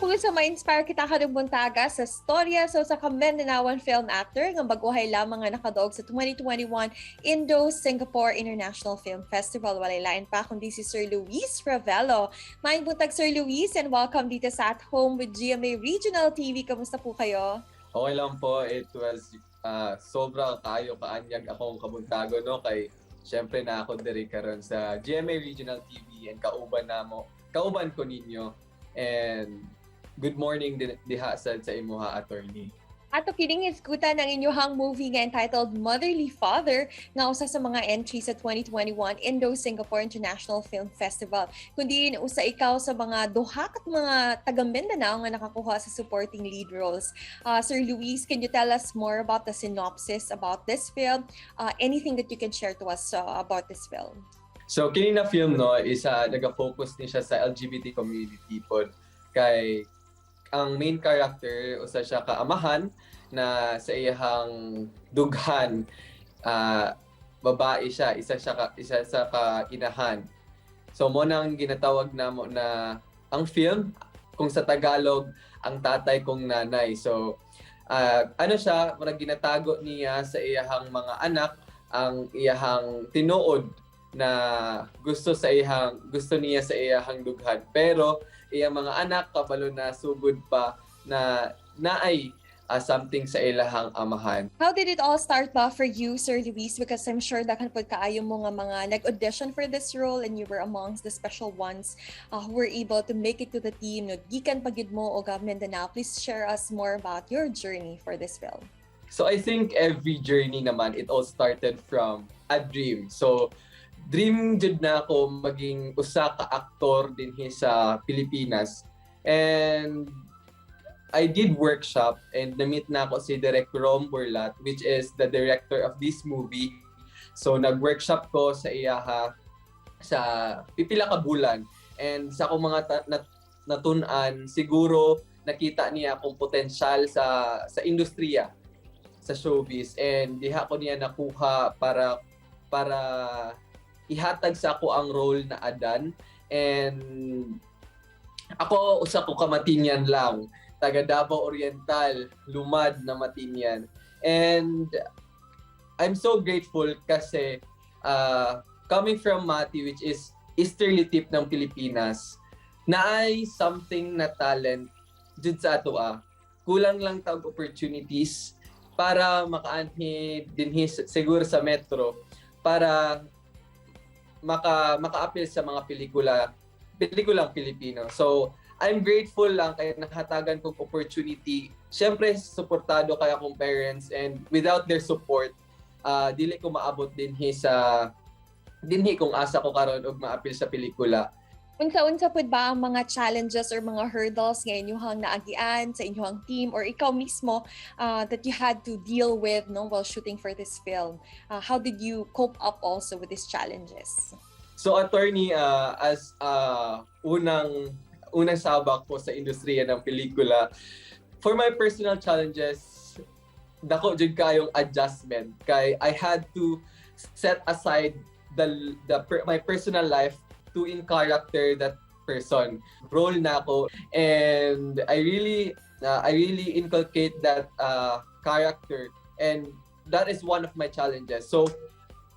Kung sa ma-inspire kita karong buntaga sa storya sa usa ka Mindanaoan film actor nga baguhay lamang nga nakadaog sa 2021 Indo-Singapore International Film Festival. Walay lain pa kundi si Sir Luis Ravelo. Maayong buntag, Sir Luis, and welcome dito sa At Home with GMA Regional TV. Kamusta po kayo? Okay lang po. It was sobra kaayo kaanyag akong kabuntago, no, kay syempre na ako diri karon sa GMA Regional TV and kauban namo kauban ko ninyo, and good morning din diha sad sa imuha, attorney. Ato kining hisgutan ang inyuhang movie nga entitled Motherly Father nga usa sa mga entry sa 2021 Indo-Singapore International Film Festival. Kundi usa ikaw sa mga duha ka mga taga Mindanao nga nakakuha sa supporting lead roles. Sir Luis, can you tell us more about the synopsis about this film? Anything that you can share to us about this film? So kini na film, no, isa naga-focus ni siya sa LGBT community pod kay ang main character, usa siya ka amahan na sa iyahang dughan, babae siya, isa sa ka inahan. So mo nang ginatawag namo na ang film kung sa Tagalog, Ang Tatay Kong Nanay. So ano siya, murag ginatago niya sa iyahang mga anak ang iyahang tinuod na gusto niya sa iyahang dughan, pero iyang mga anak kabalo na sugod pa na naay something sa ilahang amahan. How did it all start ba for you, Sir Luis? Because I'm sure daghan pod kaayo mo nga mga nag-audition for this role and you were amongst the special ones who were able to make it to the team. No, gikan pa gyud mo og Mindanao. Please share us more about your journey for this film. So I think every journey naman, it all started from a dream. So dream jud na ako maging usa ka aktor dinhi sa Pilipinas. And I did workshop and na-meet na ako si Direk Rom Burlat, which is the director of this movie. So nag-workshop ko sa iyaha sa pipila ka bulan, and sa akong mga natun-an, siguro nakita niya akong potensyal sa industriya, sa showbiz, and diha ko niya nakuha para ihatag sa ako ang role na Adan. And ako, usa ko ka Matinyan lang, taga Davao Oriental, lumad na Matinyan, and I'm so grateful kasi coming from Mati, which is easterly tip ng Pilipinas, naay something na talent jud sa ato ah. Kulang lang tag opportunities para makaanhi dinhi siguro sa metro para maka-appeal sa mga pelikulang Pilipino. So, I'm grateful lang kay nahatagan kong opportunity. Siyempre, suportado kay akong parents, and without their support, dili ko maabot dinhi kung asa ko karon og maapil sa pelikula. Unsa-unsa pud ba ang mga challenges or mga hurdles nga inyuhang naagian sa inyuhang team or ikaw mismo that you had to deal with, no, while shooting for this film? How did you cope up also with these challenges? So attorney, as unang unang sabak ko sa industriya ng pelikula, for my personal challenges, dako jud kayong adjustment kay I had to set aside my personal life to in character that person role na ako, and I really inculcate that character, and that is one of my challenges. So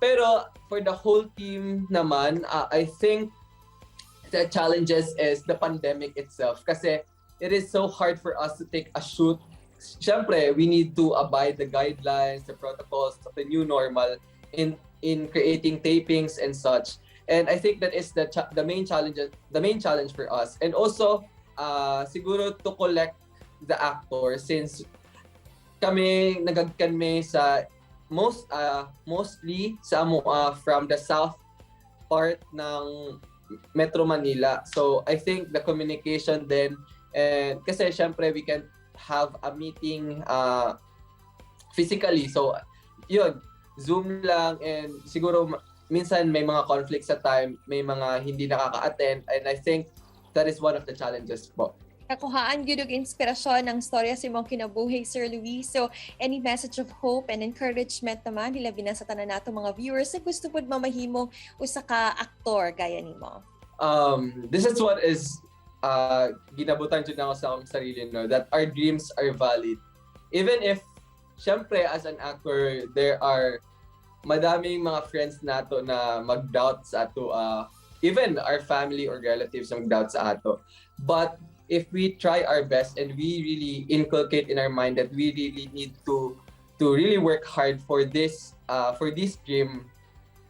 pero for the whole team naman, I think the challenges is the pandemic itself kasi it is so hard for us to take a shoot. Siyempre, we need to abide the guidelines, the protocols of the new normal in creating tapings and such. And I think that is the main challenge for us. And also, siguro to collect the actors since kami nagagkan mi sa mostly sa amo from the south part ng Metro Manila. So I think the communication then, and kasi syempre we can have a meeting physically. So yun, Zoom lang, and siguro minsan may mga conflict sa time, may mga hindi nakaka-attend, and I think that is one of the challenges po. Nakuhaan gyud og inspirasyon ang storya sa imong kinabuhi, Sir Luis. So, any message of hope and encouragement naman hilabi na sa tanan nato mga viewers na gusto pud mamahimong usa ka aktor gaya nimo? This is what is ginabutan jud nako sa akong sarili, no, that our dreams are valid. Even if, syempre, as an actor, there are madaming mga friends nato na mag-doubt sa ato, even our family or relatives na mag-doubt sa ato. But if we try our best and we really inculcate in our mind that we really need to really work hard for this dream,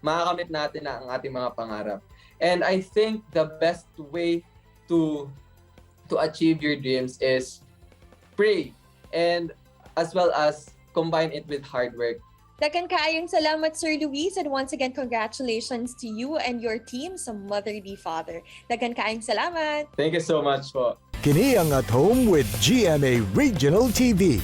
makakamit natin na ang ating mga pangarap. And I think the best way to achieve your dreams is pray and as well as combine it with hard work. Daghan kaayong salamat, Sir Luis, and once again, congratulations to you and your team sa Motherly Father. Daghan kaayong salamat! Thank you so much po. Kini ang At Home with GMA Regional TV.